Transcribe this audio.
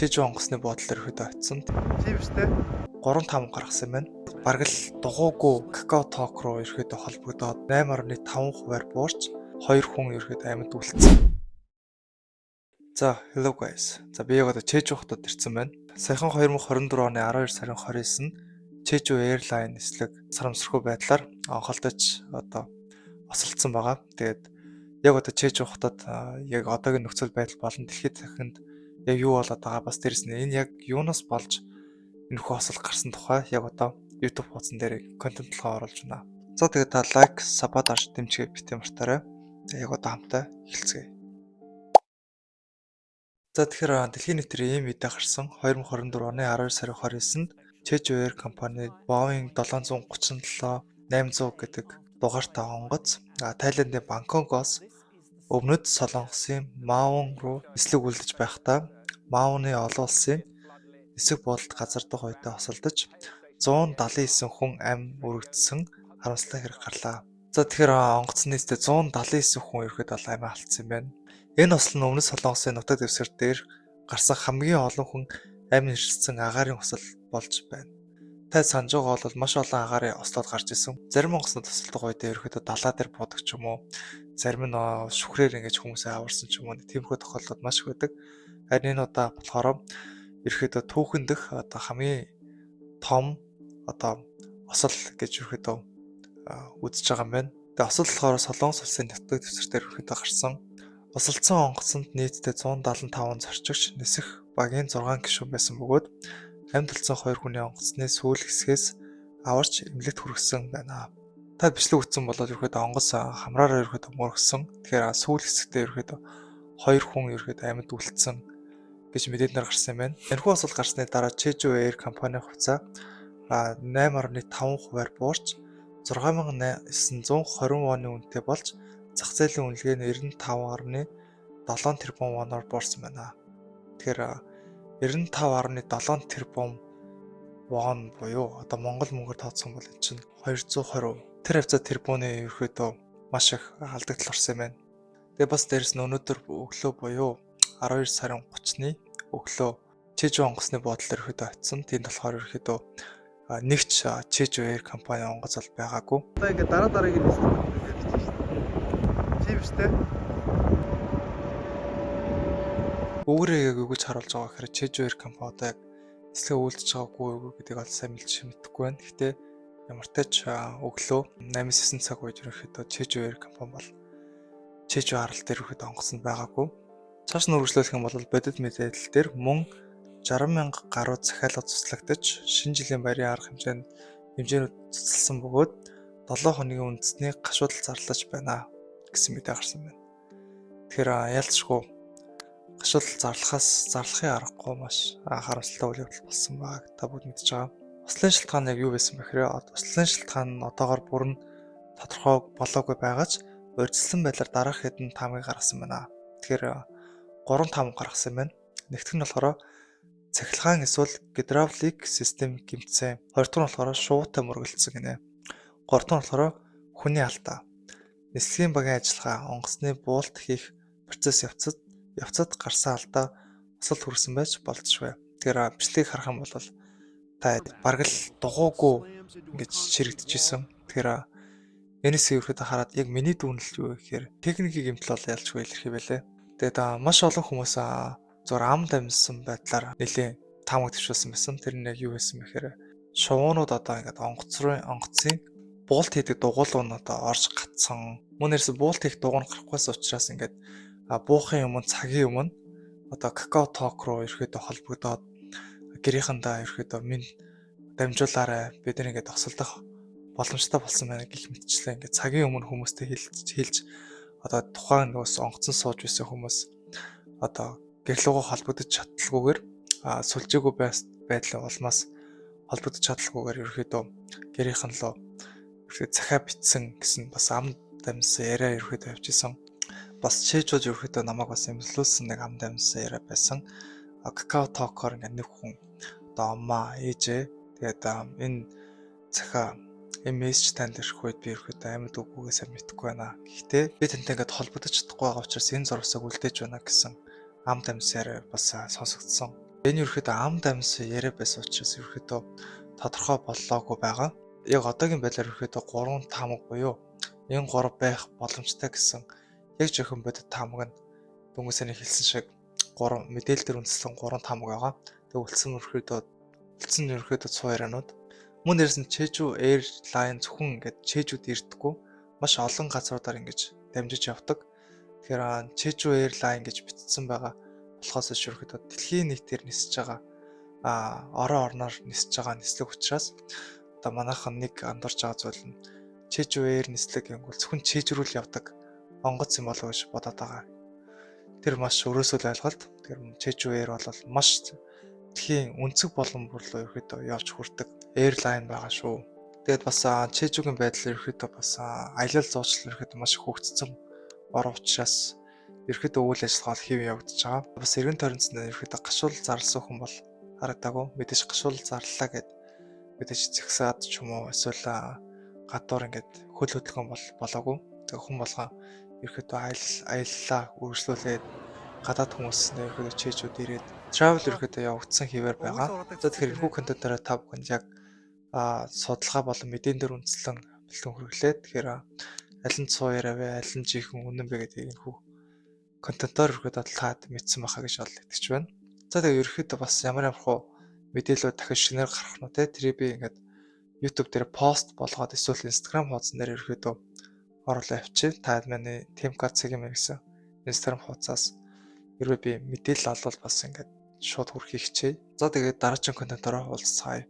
Чэжү онгоцны буудлын ерөөхдөө очисон. Тийм шүү дээ. 3-5 гаргасан юм байна. Бараг л дугуйгүй KakaoTalk руу ерөөхдөө холбогдоод 8.5%-аар буурч 2 хүн ерөөхдөө амьд үлдсэн. За, hello guys. За, би яг одоо Чэжү хотод ирсэн байна. Саяхан 2024 оны 12 сарын 29-нд Чэжү Airline нислэг сарамсархуу байдлаар онхолдож одоо осолдсон байгаа. Тэгээд яг одоо Чэжү хотод яг одоогийн нөхцөл байдал болон дэлхийд дахинд яг юу болоод байгаа, бас дээрэс нь энэ яг юунаас болж энэхүү осол гарсан тухай яг одоо YouTube хуудсан дээр контент толгой оруулж байна. За, тэгээд та like, sub дарж дэмжигээ битгий мартаарай. За, яг одоо хамтаа эхэлцгээе. За, тэгэхээр дэлхийн нийтээр ийм мэдээ гарсан. 2024 оны 12 сарын 29-нд Jeju Air компани Boeing 737 800 гэдэг дугаартай онгоц Тайландын Бангкокоос Өмнөд Солонгосын Маун руу нислэг үлдэж байхдаа Мауны олон улсын нисэх буудалд газардах үедээ осолдож 179 хүн амь өргөдсөн харамсалтай хэрэг гарлаа. За, тэгэхээр онгоц нийтдээ 179 хүн ерөөхдөө бол амиа алдсан юм байна. Энэ осол нь Өмнөд Солонгосын нутаг дэвсгэр дээр гарсан хамгийн олон хүн амь өрсөлдсөн агаарын осол болж байна. Та санаж байгаа бол маш олон агаарын ослоод гарч исэн. Зарим онгоцнууд осолдог үедээ ерөөхдөө далаа дээр буудаг ч юм уу, зарим нь шүхрээр ингэж хүмүүсээ аварсан ч юм уу, тиймэрхүү тохиолдлууд маш их байдаг. Харин энэ удаа болохоор ерөөхдөө түүхэн дэх одоо хамгийн том одоо осол гэж ерөөхдөө үзэж байгаа юм байна. Тэгээ осол болохоор Солонгос улсын нутаг дэвсгэр дээр ерөөхдөө гарсан. Осолдсон онгоцонд нийтдээ 175 зорчигч, нисэх багийн 6 гишүүн байсан бөгөөд амьд үлдсэн 2 хүний онгоцны сүүл хэсгээс аварч эмнэлэгт хүргэсэн байна. Та бичлэг үзсэн бол ерөөхдөө онгоц хамраараа ерөөхдөө мөргөсөн. Тэгэхээр сүүл хэсэгтээ ерөөхдөө 2 хүн ерөөхдөө амьд үлдсэн гэж мэдээлэл гарсан юм байна. Энэхүү осол гарсны дараа Jeju Air компани хувьцаа 8.5%-аар буурч 6920 воны үнэтэй болж зах зээлийн үнэлгээ нь 95.7 тэрбум воноор буурсан байна. Тэгэхээр 95.7 тэрбум вон буюу одоо монгол мөнгөөр тооцсон бол энэ чинь 220 тэр хавьцаа тэрбумны ерөөхдөө маш их алдагдал орсон юм байна. Тэгээ бас дээрэс нь өнөөдөр өглөө буюу 12 сарын 30-ны өглөө Чэжү онгоцны буудлын ерөөхдөө очисон. Тэнд болохоор ерөөхдөө нэг ч Jeju Air компани онгоц бол байгаагүй. Одоо ингээд дараа дараагийн нислэг ингээд бичиж шүү дээ. Тийм шүү дээ. Үүгээрээ яг юу гэж харуулж байгаа гэхээр Jeju Air компани одоо яг нислэгээ үйлдэж байгаагүй юу гэдгийг бол сайн мэдж мэдэхгүй байна. Гэхдээ ямар ч тач өглөө 8-9 цаг үед ерөнхийдөө Jeju Air компани бол Чэжү арал дээр ерөнхийдөө онгоцонд байгаагүй. Цааш нь үргэлжлүүлэх юм бол бодит мэдээлэл дээр мөн 60 мянга гаруй захиалга цуцлагдаж, шинэ жилийн баярын арга хэмжээнүүд цуцалсан бөгөөд 7 хоногийн үндэсний гашуудал зарлаж байна гэсэн мэдээ гарсан байна. Тэгэхээр яалтчгүй гашуудал зарлахаас зарлахын аргагүй маш харамсалтай үйл явдал болсон байгааг та бүгд мэдж байгаа. Ослын шалтгаан яг юу байсан бэ гэхээр ослын шалтгаан нь одоогор бүрэн тодорхой болоогүй байгаа ч урьдчилсан байдлаар дараах хэдэн таамгийг гаргасан байна. Тэгэхээр 3 таамаг гаргасан байна. Нэгдүгээр нь болохоор цахилгаан эсвэл гидравлик систем гэмтсэн. Хоёр дахь нь болохоор шувуутай мөргөлдсөн гинэ. Гурав дахь нь болохоор хүний алдаа. Нислэгийн багийн ажиллагаа, онгоцны буулт хийх процесс явцад гарсан алдаа осолд хүргэсэн байж болзошгүй. Тэгэхээр бичлэгийг харах юм бол та бараг л дугуйгүй ингэж чирэгдэжсэн. Тэгэхээр энэс ерөөхдөө хараад яг миний дүгнэлт юу вэ гэхээр техникийн гэмтэл бол ялчгүй илэрхий байлээ. Тэгээд маш олон хүмүүс зур ам дамжсан байдлаар нэлээд таамаг дэвшүүлсэн байсан. Тэр нь яг юу байсан бэ гэхээр шувуунууд одоо ингээд онгоцын буулт хийдэг дугуйлуу нь одоо орж гацсан. Мөн нэрс буулт хийх дугуй нь гарахгүйс учраас ингээд буухын өмнө, цагийн өмнө одоо KakaoTalk руу ерөөхдөө холбогдоод гэрийнхэндээ ерөөхдөө минь дамжуулаарай, бид нар ингээд осолдох боломжтой болсон байна гэх мэтчлэн ингээд цагийн өмнө хүмүүстэй хэлж одоо тухайн нөгөөс онгоцон сууж байсан хүмүүс одоо гэрлүүгөө холбогдож чадалгүйгээр, сүлжээгүй байдлын улмаас холбогдож чадалгүйгээр ерөөхдөө гэрийнхэн лөө ерөөхдөө захиа бичсэн гэсэн бас ам дамжсан яриа ерөөхдөө явж исэн. Бас Чэжүүд ерөөхдөө намайг бас эмзлүүлсэн нэг ам дамжсан яриа байсан. KakaoTalk-оор ингээд нэг хүн одоо 엄ма ээжээ, тэгээд энэ захиа, энэ мессеж танд ирэх үед би ерөөхдөө амьд үгүйгээ сайн мэдэхгүй байна. Гэхдээ би тантай ингээд холбогдож чадахгүй байгаа учраас энэ зурвасыг үлдээж байна гэсэн ам дамжсан яриа бас сонсогдсон. Энэ ерөөхдөө ам дамсан яриа байсан учраас ерөөхдөө тодорхой боллоогүй байгаа. Яг одоогийн байдлаар ерөөхдөө 3 таамаг буюу энэ 3 байх боломжтой гэсэн яг жохин бодит таамаг нь дөнгөж сайн хэлсэн шиг 3 мэдээлэл дээр үндэслэн 3 таамаг байгаа. Тэгээ үлдсэн ерөөхдөө цуу ярианууд. Мөн дээрс нь Jeju Airline зөвхөн ингээд Чежуд ирдэггүй, маш олон газруудаар ингэж дамжиж явдаг. Тэгэхээр Jeju Airline гэж бичсэн байгаа болохоос биш, ерөөхдөө дэлхийн нийтээр нисэж байгаа, орон орноор нисэж байгаа нислэг учраас одоо манайхан нэг андуурч байгаа зүйл нь Jeju Air нислэг гэнгүүт зөвхөн Чежу рүү л явдаг онгоц юм болов уу гэж бодоод байгаа. Тэр маш өрөөсөл ойлголт. Тэгэхээр Jeju Air бол маш дэлхийн өнцөг болон бүрлөө ерөөхдөө явж хүрдэг airline байгаа шүү. Тэгээд бас Чежугийн байдал ерөөхдөө бас аялал жуулчлал ерөөхдөө маш их хөгжсөн орон учраас ерөөхдөө үйл ажиллагаа хэв явагдаж байгаа. Бас эргэн тойронд ерөөхдөө гашуул зарласан хүн бол харагдаагүй. Мэдээж гашуул зарлалаа гэд мэдээж зэгсаад ч юм уу эсвэл гадуур ингээд хөл хөдөлгөөн бол болоогүй. Тэгээ хүн болгон ерөөхдөө аялал аяллаа үргэлжлүүлээд, гадаад хүмүүс ерөөхдөө Чежуд ирээд travel ерөөхдөө явагдсан хэвээр байгаа. За, тэгэхээр энэхүү контентаараа та бүхэнд яг судалгаа болон мэдээн дээр үндэслэн бэлтгэн хүргэлээ. Тэгэхээр аль нь цуу яриа вэ, аль нь жинхэнэ үнэн бэ гэдгийг энэхүү контентоор ерөөхдөө таад мэдсэн байхаа гэж бол итгэж байна. За, тэгээ ерөөхдөө бас ямар ямар хуу мэдээлэлүүд дахиж шинээр гарах нь те, тэрийг би ингээд YouTube дээр пост болгоод эсвэл Instagram хуудсан дээр ерөөхдөө оруулаад явчих. Та миний Teamcard юм гэсэн Instagram хуудасаас хэрвээ би мэдээлэл олвол бас ингээд шууд хүргэхийг хичээе. За, тэгээд дараагийн контентоор уулзцаая.